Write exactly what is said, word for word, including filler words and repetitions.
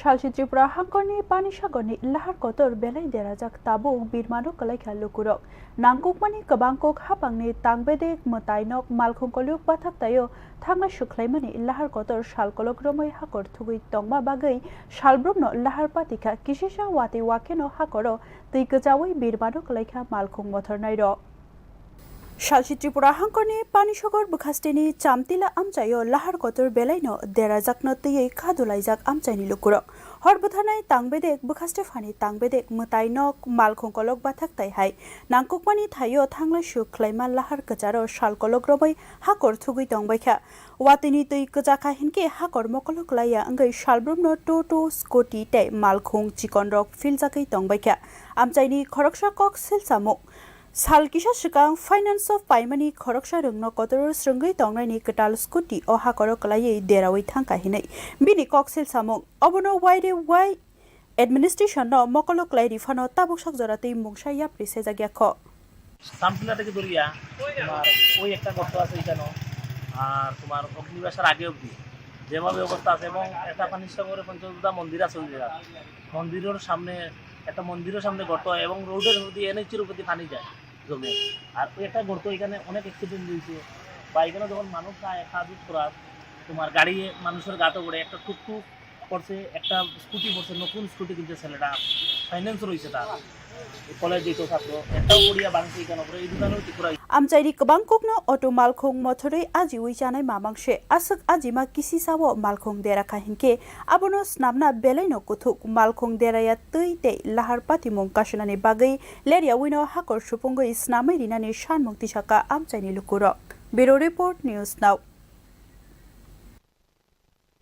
Salsi Tripura hangkorni Panisagorni lahar kotor belai derajak tabuk birmano kwlaikha lukurok. Nangkukmani kwbang kok hapangni tangbedek mwtai nok malkhung koluk bathak taio thangnai sukhlaimani lahar kotor sal kolok romwi hakor thugwi tongma bagwi salbrumno lahar patikha kisisa watwi wakheno hakoro twi kwchaui birmano kwlaikha malkhung mothornairok. Salsi Tripura hangkorni Panisagor bwkhasteni Chamtila amchaio lahar kotor belaino derajakno twiwi kadulaijak amchaini lukurok. Hor bwtharnai tangbedek, bwkhaste phani tangbedek, mwtai nok, malkhung kolok bathak tai hai nangkukmani thaio thanglai suk khlaima lahar kwcharo sal kolok romwi hakor thugwi tongbaikha. Watwini twi kwchakha hinkhe hakor mokolo kwlaiya wngwi salbrumno toto, scooty tei malkhung chikonrok philjagwi tongbaikha. Amchaini khoroksa kok silsamung. Sal kisa swkang finance o paimani khoroksa rwngno kotoro swrwngwi tongnaini kwtal scooty o hakoro kwlaiwi deraui thangkha hinwi bini kok silsamung. Obono Y D Y administration no mokolo kwlai riphano tabuk sak jora twi mungsa yapri sejak yakho. সামসিলা থেকে দরিয়া তোমার ওই একটা গর্ত আছে এখানে। আর তোমার অগ্নিবাসার আগে অবধি যেভাবে অবস্থা আছে এবং একটা পানিসাগরে পঞ্চদেবতা মন্দির আছে ওই জায়গায়। মন্দিরের সামনে একটা মন্দিরের সামনে গর্ত এবং রোডের মধ্যে এনএইচের উপর দিয়ে পানি যায় জমে। আর ওই একটা গর্ত, এখানে অনেক অ্যাক্সিডেন্ট হয়েছে বা এখানে যখন মানুষ আয় কাজ করার তোমার গাড়ি মানুষের গাতে পড়ে একটা টুকটুক করছে, একটা স্কুটি করছে, নতুন স্কুটি কিনছে ছেলেটা, ফাইন্যান্স রয়েছে তার, কলেজ যেত ছাত্র, একটাও পড়িয়া বাংসি কেন করে এই দোকানেও ঠিক করা হয়েছে। Amchaini kwbang kokno auto malkhung mothorwi ajiui chanai mamang se aswk ajima kisisa o malkhung dera kha hinkhe abono snamna belaino kuthuk malkhung deraya twi tei lahar patimung kasinani bagwi leryaui no hakor supungwi snamwi rinani sanmung tisaka amchaini lukurok. Bureau Report, News Now.